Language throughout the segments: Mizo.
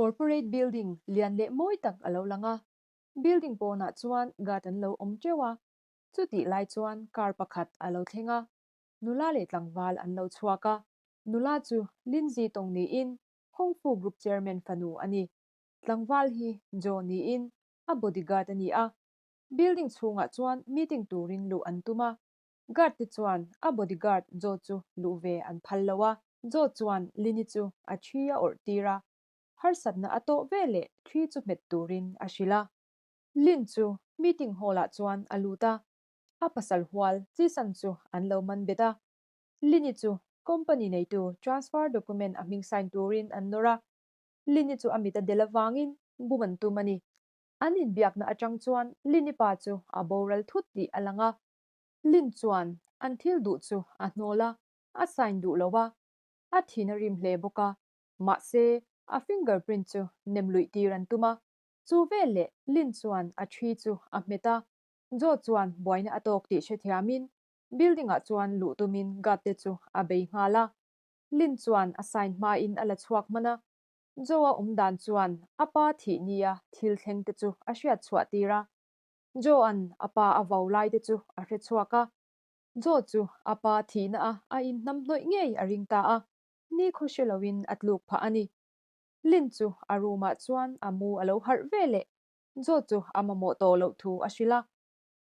Corporate building lian leh mawi tak a lo lang a, building pawnah chuan guard an lo awm teuh a, chutih lai chuan car pakhat a lo thleng a, nula leh tlangval an lo chhuak a, nula chu Lindsay tawng niin Hongfu Group Chairman fanu a ni. Tlangval hi Joe niin a bodyguard a ni a, building chhungah chuan meeting turin luh an tum a, guard te chuan a bodyguard Joe chu luh ve an phal lo a, Joe chuan Lini chu a thi a awrh tir a, harsatna a tawh ve leh thi chu hmet turin a hrilh a. Lin chu meeting hall ah chuan a lut a, a pasal hual Chisan chu an lo man bet a, Lini chu company neitu transfer document a hming sign turin an nawr a, Lini chu a mit a del avangin bum an tum a ni. An inbiakna atang chuan Lini pa chu a boral thut tih a lang a. Lin chuan an thil duh chu a hnawl a, a sign duh lo a, a thin a rim hle bawk a. Mahse, a fingerprint chu nem luih tir an tum a. Chu veleh Lin chuan a thi chu a hmet a, Joe chuan buaina a tawk tih hrethiamin building-ah chuan luh tumin guard te chu a bei nghal a. Lin chuan a sign hmain a la chhuak hman a, Joe-a awm dan chuan a pa thih nia thil thleng te chu a hriat chhuah tir a. Joe-a'n a pa a vau lai te chu a hre chhuak a. Joe chu a pa thihna a a inhnam hnawih ngei a ring ta a, ni khaw hre loin a tluk phah a ni. Lin chu a room-ah chuan a mu a lo harh ve leh. Joe chu a mamawh tawh loh thu a hrilh a.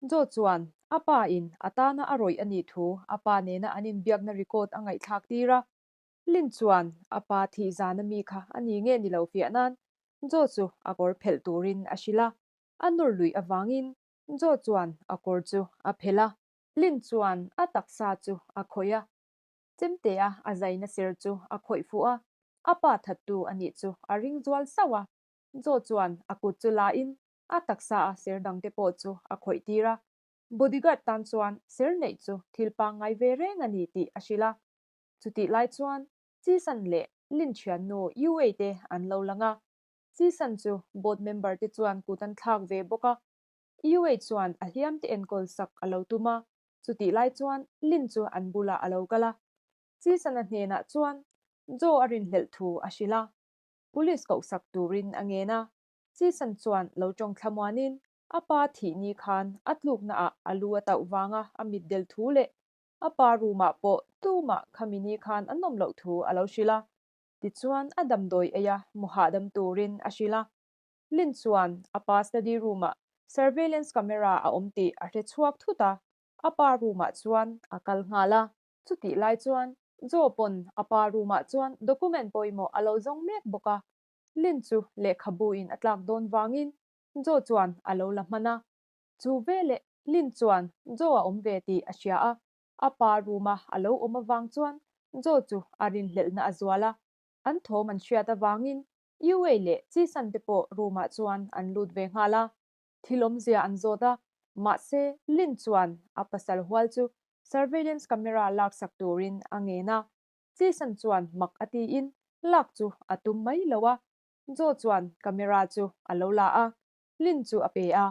Joe chuan a pa in a tana a rawih a nih thu a pa nena an inbiakna record a ngaihthlak tir a. Lin chuan a pa thih zana mi kha a ni nge ni lo fiah nan Joe chu a kawr phelh turin a hrilh a. A nawr luih avangin Joe chuan a kawr chu a phelh a. Lin chuan a taksa chu a khawih a. Chemtea a zaina ser chu a khawih fuh a, a pa thattu a nih chu a ring zual sauh a. Joe chuan a kut chu la in a taksa a ser dangte pawh chu a khawih tir a. Bodyguard tan chuan ser neih chu thil pangngai ve reng a ni tih a hrilh a. Chutih lai chuan Chisan leh Lin thiannu Yuei te an lo lang a. Chisan chu board member te chuan kut an thlak ve bawk a. Yuei chuan a hliam te enkawl sak a lo tum a. Chutih lai chuan Lin chu an bulah a lo kal a. Chisana hnenah chuan Joe a rinhlelh thu a hrilh a. Police kohsak turin a ngen a. Chisan chuan lo tawng thlamuanin a pa thih ni khan a tluknaah a lu a tauh vanga a mitdel thu leh a pa room-ah pawh tumah khami ni khan an awm loh thu a lo hrilh a. Tichuan a damdawi ei a mu hahdam turin a hrilh a. Lin chuan a pa study room-ah surveillance camera a awm tih a hre chhuak thut a, a pa room-ah chuan a kal nghal a. Chutih lai chuan Joe pawn a pa room-ah chuan document pawimawh a lo zawng mek bawk a. Lin chu lehkhabu in a tlak dawn vangin Joe chuan a lo la hman a. Chu veleh Lin chuan Joe a awm ve tih a hria a, a pa room-a a lo awm avang chuan Joe chu a rinhlelhna a zual a. An thawm an hriat avangin Yuei leh Chisan te pawh room-ah chuan an lut ve nghal a. Thil awmzia an zawt a, mahse Lin chuan a pasal hual chu surveillance camera laksak turin a ngen a. Chisan chuan mak a tiin lak chu a tum mai lo a, Joe chuan camera chu a lo la a, Lin chu a pe a.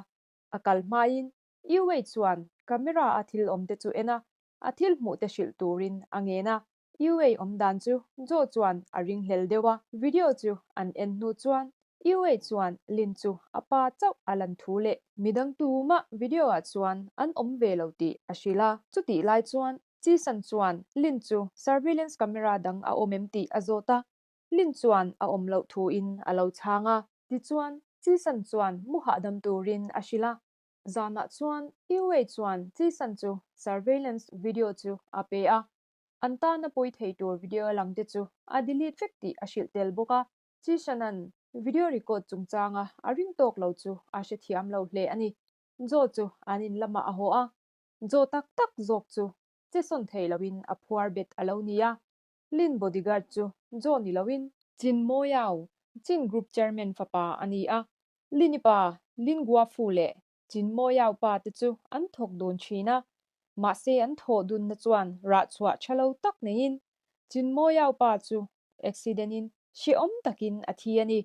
A kal hmain Yuei chuan camera a thil awm te chu en a, a thil hmuh te hrilh turin a ngen a. Yuei awm dan chu Joe chuan a ringhlel deuh a, video chu an en hnu chuan Yuei chuan Lin chu a pa chauh a lan thu leh midang tumah video ah chuan an awm ve lo tih a hrilh a. Chutih lai chuan Chisan chuan Lin chu surveillance camera dang a awm em tih a zawt a, Lin chuan a awm loh thu in a lo chhang a. Tichuan Chisan chuan mu hahdam turin a hrilh a. Zanah chuan Yuei chuan Chisan chu surveillance video chu a pe a, an tana pawi thei tur video lang te chu a delete vek tih a hrilh tel bawk a. Chishanan video record chungchanga a ring tawk lo chu a hrethiam lo hle a ni. Joe chu an in lamah a haw a, Joe tak tak zawk chu che sawn thei loin a phuar bet a lo ni a. Lin bodyguard chu Joe ni loin Chin Moyao, Chin Group Chairman fapa a ni a. Lin-i pa, Lin Guafu leh Chin Moyao pa te chu an thawk dun thin a, mahse an thawh dunna chuan rah chhuah tha lo tak neiin Chin Moyao pa chu accident in hrehawm takin a thi a ni.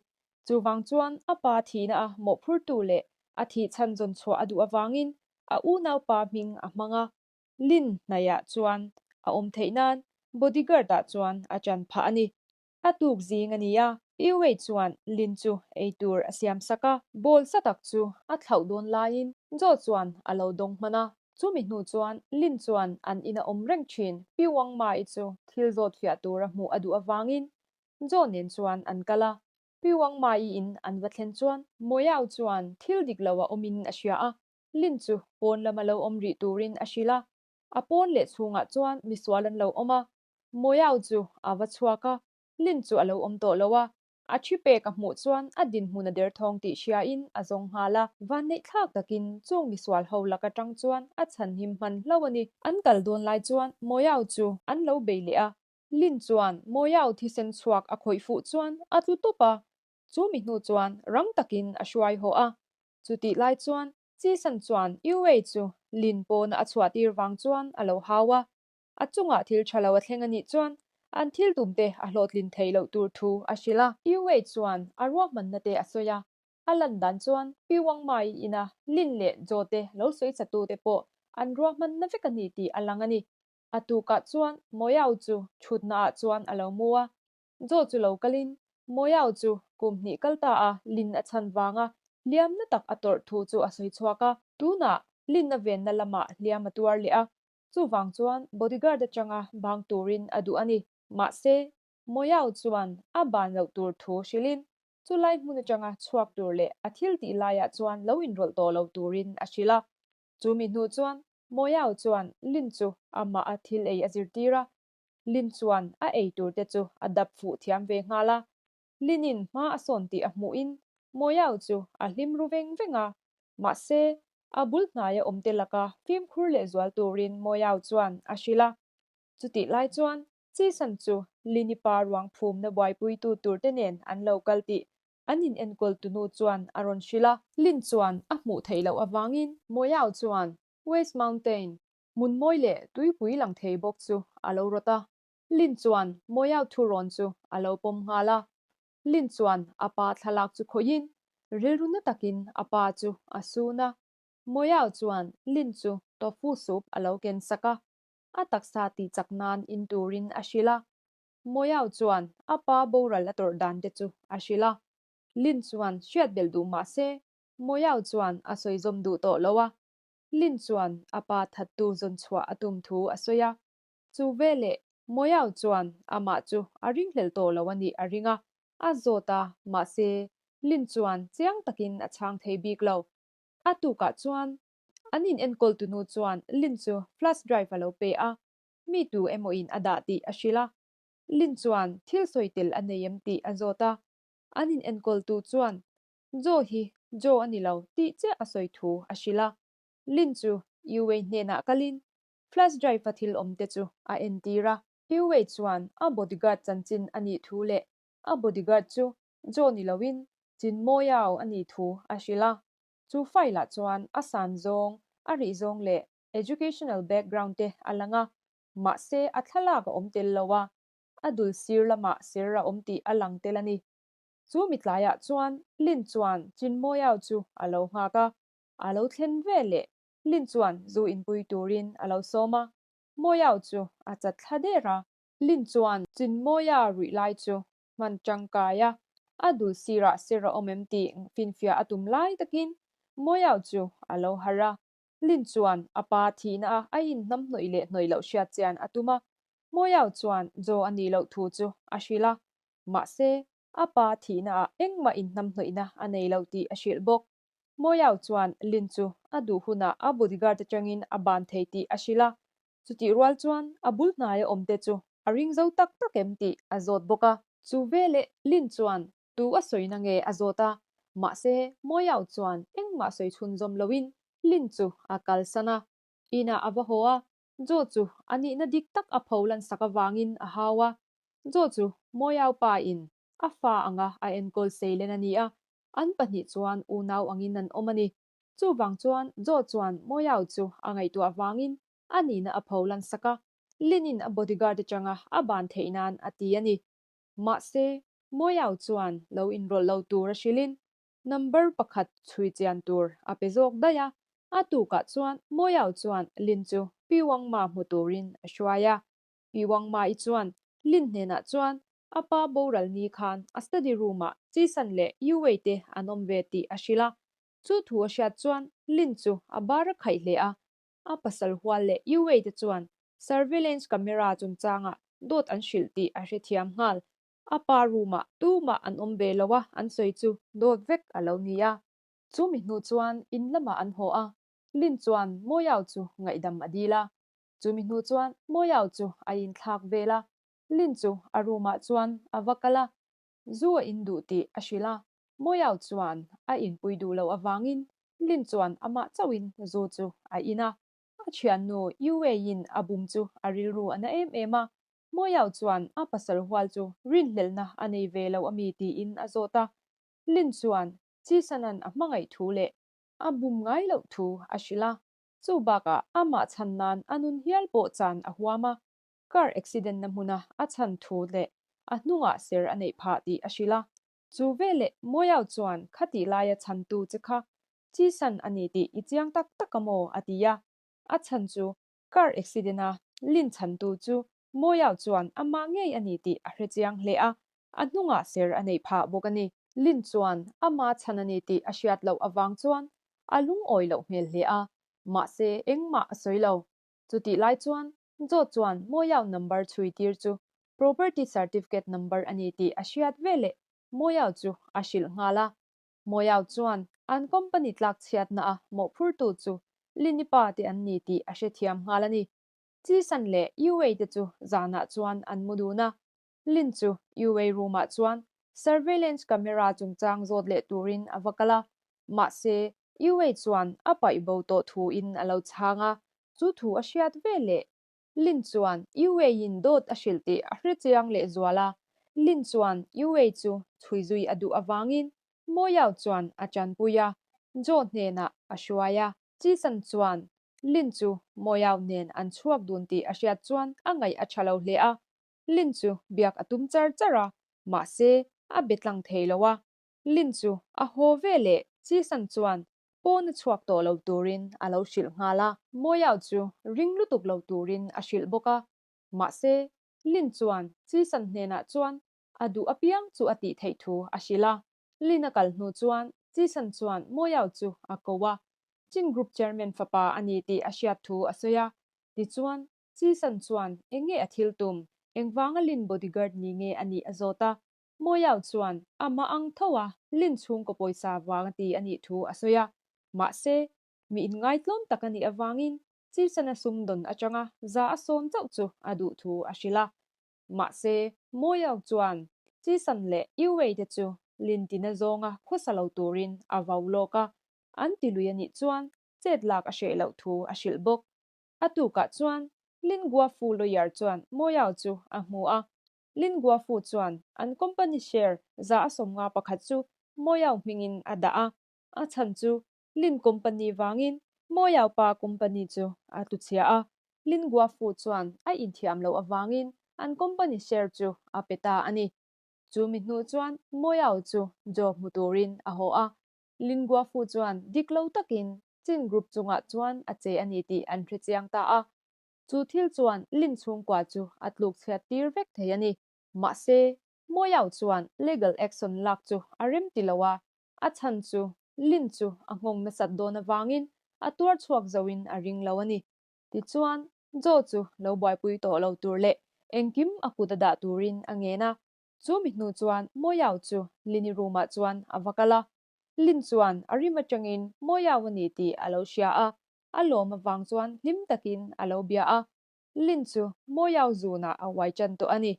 Chuvang chuan a pa thihna a mawhphurtu leh a thih chhan zawn chhuah a duh avangin a unaupa hming a hmang a, Lin hnaihah chuan a awm theih nan bodyguard ah chuan a ṭan phah a ni. A tuk zing a ni a, Yu Wei chuan Lin chu ei tur a siam sak a, bowl sa tak chu a thlauh dawn laiin Joe chuan a lo dawng hman a. Chumi hnu chuan Lin chuan an ina awm reng thin Pi Wang Ma-i chu thil zawt fiah tura hmuh a duh avangin Joe nen chuan an kal a. Pi Wang Ma-i in an va thlen chuan Moyao chuan thil dik lo a awmin a hria a, Lin chu pawn lama lo awm rih turin a hrilh a. A pawn leh chhungah chuan misual an lo awm a, Moyao chu a va chhuak a, Lin chu a lo awm tawh lo a, a thi pek a hmuh chuan a dinhmun a derthawng tih hriain a zawng nghal a. Vanneih thlak takin chung misual ho lak atang chuan a chhanhim hman hlauh a ni. An kal dawn lai chuan Moyao chu an lo bei leh a, Lin chuan Moyao thisen chhuak a khawih fuh chuan a tlu tawp a, chu mi hnu chuan rang takin a hruai haw a. Chutih lai chuan Chisan chuan Yuwei chu Lin pawna a chhuah tir vang chuan a lo hau a, A chungah thil tha lo a thleng a nih chuan an thil tumte a hlawhtlin theih loh tur thu a hrilh a. Yu Wei chuan a ruahmanna te a sawi a, a lan dan chuan Pi Wang Mai ina Lin leh Joe te lo sawi chatute pawh an ruahmanna vek a ni tih a lang a ni. A tukah chuan Moyao chu thutnaah chuan a lo mu a, Joe chu lo kalin Moyao chu kum hnih kal ta a Lin a chhan vanga hliamna tak a tawrh thu chu a sawi chhuak a. Tunah Lin a venna lamah hliam a tuar leh a, Chuvang chuan bodyguard atanga bang turin a duh a ni. Mahse, Moyao chuan a ban loh tur thu hrilhin chulai hmun atanga chhuak tur leh a thil tih laiah chuan lo inrawlh tawh lo turin a hrilh a. Chumi hnu chuan Moyao chuan Lin chu amah a thil ei a zirtir a. Lin chuan a ei tur te chu a dap fuh thiam ve nghal a. Linin hma a sawn tih a hmuhin Moyao chu a hlim ru veng veng a. Mahse, A bul hnaia awmte laka fimkhur lehzual turin Moyao chuan a hrilh a. Chutih lai chuan Chisan chu Lini pa ruang phumna buaipuitu turte nen an lo kal tih an inenkawl tunu chuan a rawn hrilh a. Lin chuan a hmuh theih loh avangin Moyao chuan West Mountain hmun mawi leh tuipui lang thei bawk chu a lo rawt a. Lin chuan Moyao thurawn chu a lo pawm nghal a. Lin chuan a pa thlalak chu khawihin rilru na takin a pa chu a sun a. Moyao chuan Lin chu tofu soup a lo ken sak a, a taksa tih chak nan in turin a hrilh a. Moyao chuan a pa boral a tawrh dan te chu a hrilh a. Lin chuan hriat belh duh mah se Moyao chuan a sawi zawm duh tawh lo a. Lin chuan a pa thattu zawn chhuah a tum thu a sawi a. Chu veleh Moyao chuan amah chu a ringhlel tawh lo a nih a ring a, a zawt a, mahse Lin chuan chiang takin a chhang thei bik lo. A tukah chuan an in enkawl tunu chuan Lin chu flash drive a lo pe a, mi tu emaw in a dah tih a hrilh a. Lin chuan thil sawi tel a nei em tih a zawt a, an in enkawl tu chuan Joe hi Joe a ni lo tih chiah a sawi thu a hrilh a. Lin chu Yuwei hnenah kalin Flash drive a thil awm te chu a entir a. Huey chuan a bodyguard chanchin a nih thu leh a bodyguard chu Joe ni loin Chin Moyao a nih thu a hrilh a. Chu file ah chuan a san zawng, a rih zawng leh educational background te a lang a, mahse a thlalak a awm tel lo a, a dul sir lamah ser a awm tih a lang tel a ni. Chu mitlaiah chuan Lin chuan Chin Moyao chu a lo nghak a, a lo thlen veleh Lin chuan zu inpui turin a lo sawm a, Moyao chu a chat thla der a. Lin chuan Chinmawia ruih lai chu hman tangkai a, a dul sirah ser a awm em tih finfiah a tum lai takin Moyao chu a lo harh a. Lin chuan a pa thihna a a inhnamhnawih leh hnawih loh hriat chian a tum a, Moyao chuan Joe a nih loh thu chu a hrilh a, mahse a pa thihna ah engmah inhnamhnawihna a nei lo tih a hrilh bawk. Moyao chuan Lin chu a duh hunah a bodyguard atangin a ban thei tih a hrilh a, chutih rual chuan a bul hnaia awmte chu a ring zo tak tak em tih a zawt bawk a. Chu veleh Lin chuan tu a sawina nge a zawt a, mahse Moyao chuan engmah sawi chhunzawm loin Lin chu a kalsan a. Inah a va haw a, Joe chu a nihna dik tak a pho lansak avangin a hau a, Joe chu Moyao pa in a fa anga a enkawl seilen a ni a, An pahnih chuan unau angin an awm a ni. Chuvang chuan Joe chuan Moyao chu a ngaihtuah vangin a nihna a pho lansak a, Lin-in a bodyguard atanga a ban theih nan a ti a ni. Mahse, Moyao chuan lo inrawlh lo tur a hrilhin number pakhat chhui chian tur a pe zawk daih a. A tukah chuan Moyao chuan Lin chu Pi Wangma hmu turin a hruai a. Pi Wangma-i chuan Lin hnenah chuan. A pa boral ni khan a study room-ah Chisan leh Yuwei te an awm ve tih a hrilh a. Chu thu a hriat chuan Lin chu a bar a khaih hle a. A pasal hual leh Yuwei te chuan surveillance camera chungchangah dawt an hrilh tih a hrethiam nghal. A pa room-ah tumah an awm ve lo a, an sawi chu dawt vek a lo ni a. Chumi hnu chuan in lamah an haw a, Lin chuan Moyao chu ngaihdam a dil a. Chumi hnu chuan Moyao chu a inthlak vel a, Lin chu a room ah chuan a va kal a, zu a in duh tih a hrilh a. Moyao chuan a inpui duh loh avangin Lin chuan amah chauhin zu chu a in a. A thiannu Yuei-in a bum chu a rilru a na em em a, Moyao chuan a pasal hual chu rinhlelhna a nei ve lo ami tiin a zawt a. Lin chuan Chisanan a hmangaih thu leh a bum ngai loh thu a hrilh a, chu bakah amah chhan nan a nun hial pawh chan a huam a, car accident na hmuna a chhan thu leh a hnungah ser a neih phah tih a hrilh a. Chu veleh Moyao chuan khatih laia chhantu che kha Chisan a ni tih i chiang tak tak a maw? a ti a, a chhan chu car accident a Lin chhantu chu Moyao chuan amah ngei a ni tih a hre chiang hle a, a hnungah ser a neih phah bawk a ni. Lin chuan ama chhan a ni tih a hriat loh avang chuan a lungawi loh hmel hle a, mahse engmah a sawi lo. Chutih lai chuan Joe chuan Moyao number chhui tir chu property certificate number a ni tih a hriat veleh Moyao chu a hrilh nghal a. Moyao chuan an company tlak chhiatna a mawhphurtu chu Lin-i pa te an ni tih a hrethiam nghal a ni. Chisan leh Yuwei te chu zanah chuan an mu dun a, Lin chu Yuwei room-ah chuan surveillance camera chungchang zawt leh turin a va kal a, mahse Yuwei chuan a paih bo tawh thuin a lo chhang a, chu thu a hriat ve leh. Lin chuan Yuwei-in dawt a hrilh tih a hre chiang leh zual a, Lin chuan Yuwei chu chhui zui a duh avangin Moyao chuan a tanpui a, Joe hnenah a hruai a. Chisan chuan Lin chu Moyao nen an chhuak dun tih a hriat chuan a ngaih a tha lo hle a, Lin chu biak a tum char char a, mahse a be tlang thei lo a. Lin chu a haw ve leh Chisan chuan pawn a chhuak tawh lo turin a lo hrilh nghal a. Moyao chu ring lutuk lo turin a hrilh bawk a, mahse Lin chuan Chisan hnenah chuan a duh apiang chu a tih theih thu a hrilh a. Lin a kal hnu chuan Chisan chuan Moyao chu a ko a, Chin Group Chairman fapa a ni tih a hriat thu a sawi a. Tichuan, Chisan chuan eng nge a thil tum, engvanga Lin bodyguard ni nge a nih a zawt a. Moyao chuan amah ang tho a Lin chhungkaw pawisa vang a ti a nih thu a sawi a. Mahse, mi inngaitlawm tak a nih avangin Chisan a sumdawn atanga za a sawn chauh chu a duh thu a hrilh a. Mahse, Moyao chuan Chisan leh Yuwei te chu Lin tina zawnga khawsa lo turin a vau lawk a, an ti lui a nih chuan chet lak a hreh loh thu a hrilh bawk. A tukah chuan Lin Guofu lawyer chuan Moyao chu a hmu a, Lin Guofu chuan an company share 151 chu Moyao hmingin a dah a, a chhan chu Lin company vangin Moyao pa company chu a tluchhia a, Lin Guofu chuan a inthiam loh avangin an company share chu a pe ta a ni. Chu mi hnu chuan Moyao chu Joe hmu turin a haw a, Lin Guofu chuan dik lo takin Chin Group chungah chuan a che a ni tih an hre chiang ta a. Chu thil chuan Lin chhungkua chu a tluk chhiat tir vek thei a ni. Mahse, Moyao chuan legal action lak chu a rem ti lo a, a chhan chu Lin chu a nghawng nasat dawn avangin a tuar chhuak zoin a ring lo a ni. Tichuan, Joe chu lo buaipui tawh lo tur leh engkim a kut a dah turin a ngen a. Chu mi hnu chuan Moyao chu Lin-i room-ah chuan a va kal a. Lin chuan a rim atangin Moyao a ni tih a lo hria a, a lawm avang chuan hlim takin a lo bia a. Lin chu Moyao zunah a uai tan tawh a ni.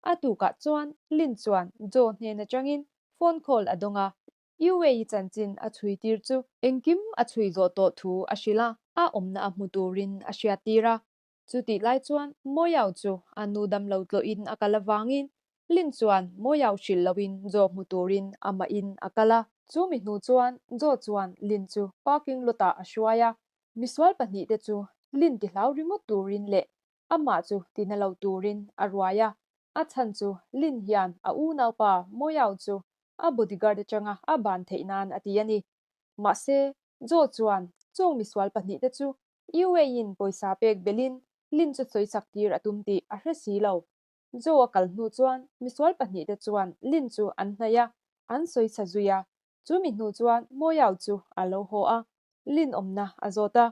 A tukah chuan Lin chuan Joe hnen atangin phone call a dawng a, UAE chanchin a chhui tir chu engkim a chhui zawh tawh thu a hrilh a, a awmna a hmu turin a hriattir a. Chutih lai chuan Moyao chu a nu damlo tlawhin a kal avangin Lin chuan Moyao hrilh loin Joe hmu turin amahin a kal a. Chu mi hnu chuan Joe chuan Lin chu parking lot-ah a hruai a, misual pahnihte chu Lin ti hlau ringawt turin leh amah chu tina lo turin a ruai a. A chhan chu Lin hian a unaupa Moyao chu a bodyguard atanga a ban theih nan a ti a ni. Mahse, Joe chuan chung misual pahnihte chu UAE-in pawisa pek belhin Lin chu sawisak tir a tum tih a hre si lo. Joe a kal hnu chuan misual pahnihte chuan Lin chu an hnaih a, an sawi chha zui a. Chu mi hnu chuan Moyao chu a lo haw a, Lin awmna a zawt a.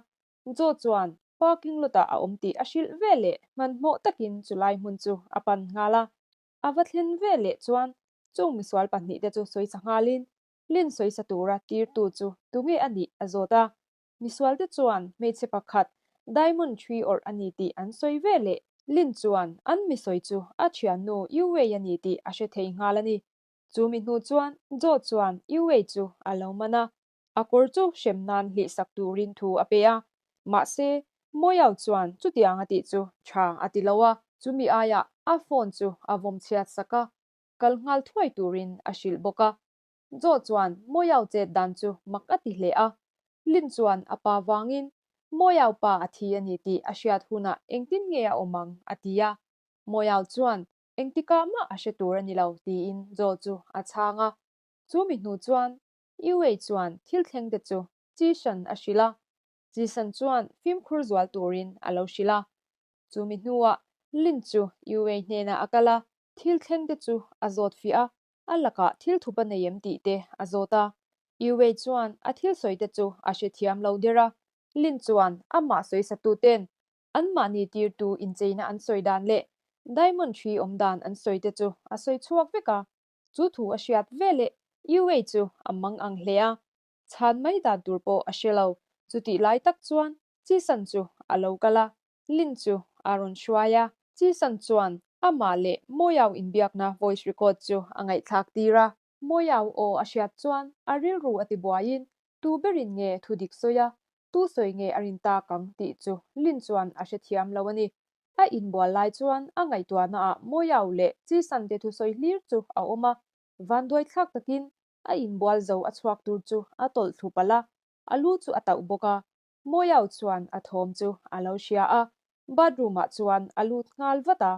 Joe chuan parking lot ah a awm tih a hrilh ve leh hmanhmawh takin chulai hmun chu a pan nghal a. A va thlen ve leh chuan chung misual pahnihte chu sawi chha nghalin Lin sawisa tura tirtu chu tunge a nih a zawt a. Misualte chuan hmeichhe pakhat Diamond ṭhui awrh a ni tih an sawi ve leh. Lin chuan an mi sawi chu a ṭhiannu Yu Wei a ni tih a hre thei nghal a ni. Chu mi hnu chuan Joe chuan Yu Wei chu a lo man a, a kawr chu hrem nan hlihsak turin thu a pe a. Mahse, Moyao chuan chutiang a tih chu ṭha a ti lo a. Chumi aiah a phone chu a vawm chhiat sak a, kal nghal thuai turin a hrilh bawk a. Joe chuan Moyao chet dan chu mak a ti hle a. Lin chuan a pa vangin Moyao pa a thi a ni tih a hriat hunah engtin nge a awm ang a ti a. Moyao chuan engtikah mah a hre tur a ni lo tiin Joe chu a chhang a. Chu mi hnu chuan Yuei chuan thil thleng te chu Chi Shan a hrilh a. Chi Shan chuan fimkhur zual turin a lo hrilh a. Chu mi hnuah Lin chu Yuei hnenah a kal a, thil thleng te chu a zawt fiah a. A lakah thil thup a nei em tih te a zawt a. Yuei chuan a thil sawi te chu a hrethiam lo der a. Lin chuan amah sawisatu ten anmahni tirtu incheina an sawi dan leh diamond ṭhi awm dan an sawi te chu a sawi chhuak vek a. Chu thu a hriat veleh Yuei chu a mang ang hle a. Chhan mai dan tur pawh a hre lo. Chutih lai tak chuan Chisan chu a lo kal a. Lin chu a rawn hruai a, Chisan chuan amah leh Moyao inbiakna voice record chu a ngaihthlak tir a. Moyao aw a hriat chuan a rilru a tibuaiin tu berin nge thu dik sawi a, tu sawi nge a rin tak ang tih chu Lin chuan a hrethiam lo a ni. A inbual lai chuan a ngaihtuahnaah Moyao leh Chisan te thusawi hlir chu a awm a, vanduaithlak takin a inbual zo a chhuak tur chu a tawlh thlu palh a, a lu chu a tauh bawk a. Moyao chuan a thawm chu a lo hria a, bathroom ah chuan a lut nghal vat a.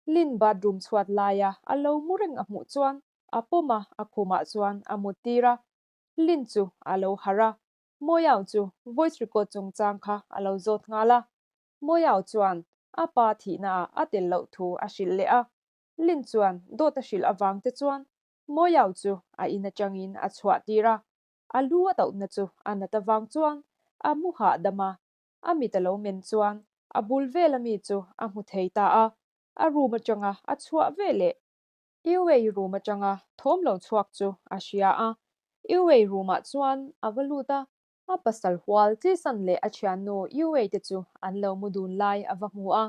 Lin bathroom chhuat laia a lo mu reng a hmuh chuan a pawm a, a khumah chuan a mut tir a. Lin chu a lo harh a, Moyao chu voice record chungchang kha a lo zawt nghal a. Moyao chuan a pa thihna ah a tel loh thu a hrilh leh a. Lin chuan dawt a hrilh avang te chuan Moyao chu a in atangin a chhuah tir a. A lu a tauhna chu a nat avang chuan a mu hahdam a, a mit a lo men chuan a bul vel ami chu a hmu thei ta a, a room atanga a chhuah veleh Yuei room atanga thawm lo chhuak chu a hria a, Yuei room ah chuan a va lut a, a pasal hual Chisan leh a thiannu Yuei te chu an lo mu dun lai a va hmu a.